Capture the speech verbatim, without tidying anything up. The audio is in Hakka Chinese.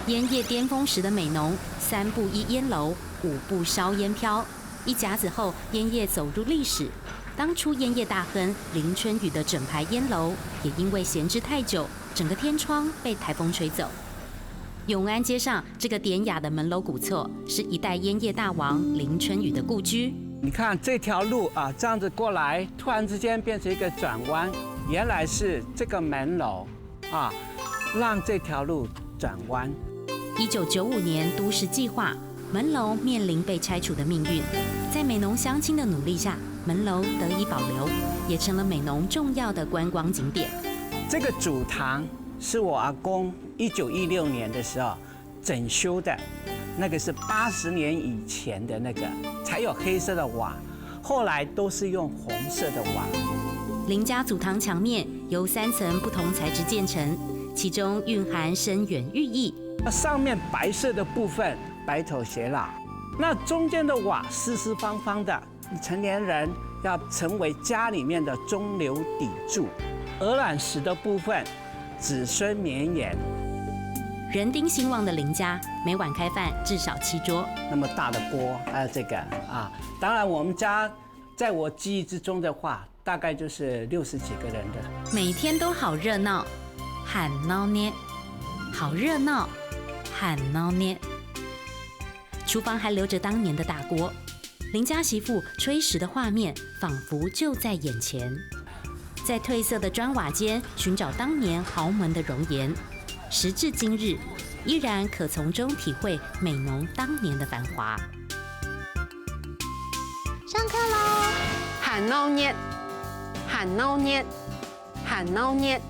烟叶巅峰时的美浓，三步一烟楼，五步烧烟飘。一甲子后，烟叶走入历史。当初烟叶大亨林春雨的整排烟楼，也因为闲置太久，整个天窗被台风吹走。永安街上这个典雅的门楼古厝，是一代烟叶大王林春雨的故居。你看这条路啊，这样子过来，突然之间变成一个转弯，原来是这个门楼啊，让这条路转弯。一九九五年都市计划，门楼面临被拆除的命运。在美浓乡亲的努力下，门楼得以保留，也成了美浓重要的观光景点。这个主堂是我阿公一九一六年的时候整修的，那个是八十年以前的那个，才有黑色的瓦，后来都是用红色的瓦。林家祖堂墙面由三层不同材质建成，其中蕴含深远寓意。那上面白色的部分白头偕老，那中间的瓦四四方方的，成年人要成为家里面的中流砥柱。鹅卵石的部分，子孙绵延。人丁兴旺的林家，每晚开饭至少七桌。那么大的锅，还有这个啊，当然我们家在我记忆之中的话，大概就是六十几个人的。每天都好热闹，喊闹捏，好热闹，喊闹捏。厨房还留着当年的大锅，林家媳妇炊食的画面仿佛就在眼前。在褪色的砖瓦间寻找当年豪门的容颜，时至今日，依然可从中体会美浓当年的繁华。上课喽！喊闹捏，喊闹捏，喊闹捏。